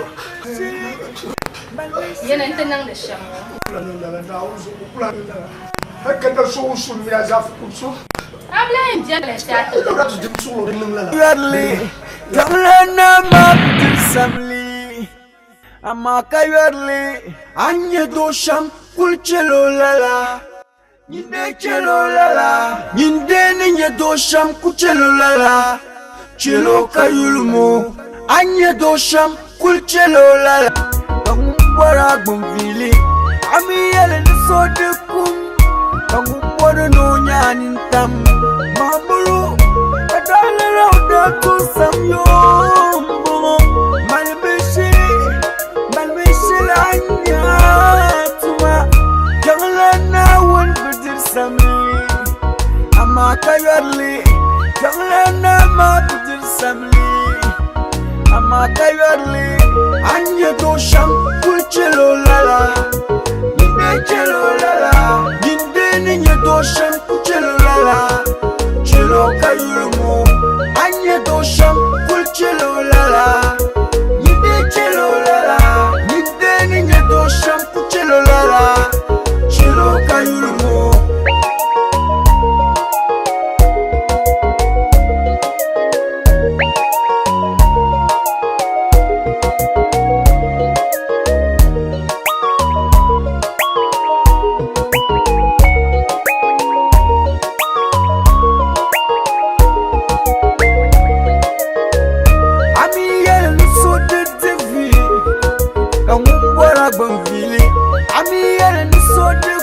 Yana n ti niŋdi shɛm. Hal ka da so ŋun su mina zaaf ku so. A bi lahi yɛn biɛri la shee a ti Yɔrili, Kpiɔŋlana maa bi diri samli, amaa ka yɔrili. A ni nyɛ doo shɛm kul chɛl o lala. Nyin dee chɛl o lala. Nyin dee ni nyɛ doo shɛm ku chɛl o lala. Chɛl o ka yulim o. A ni nyɛ doo shɛm kul chɛl o lala. Ka ŋun bɔri a gbinviili, a mi yɛli ni so di kum. Ka ŋun bɔri ni o nya a nintam, Mahamuru, ka daaliraw daa tuhi samyoo m-bɔŋɔ. Malimi shili, malimi shili a ni nya tuma. Kpiɔŋlan Naawuni bi diri samli, amaa ka yɔri li. Kpiɔŋlan Naa maa bi diri samli, amaa ka yɔri li. A ni nyɛ doo shɛm kul chɛl o lala. Nyin dee chɛl o lala. Nyin dee ni nyɛ doo shɛm kul chɛl o lala. Chɛl o ka yulim o. A ni nyɛ doo shɛm kul chɛl o lala. Nyin dee chɛl o lala. Nyin dee ni nyɛ doo shɛm kul chɛl o lala. Chɛl o ka yulim o. A mi yɛli ni so di di vi ka ŋun bɔra gbini vili. A mi yɛli ni so di.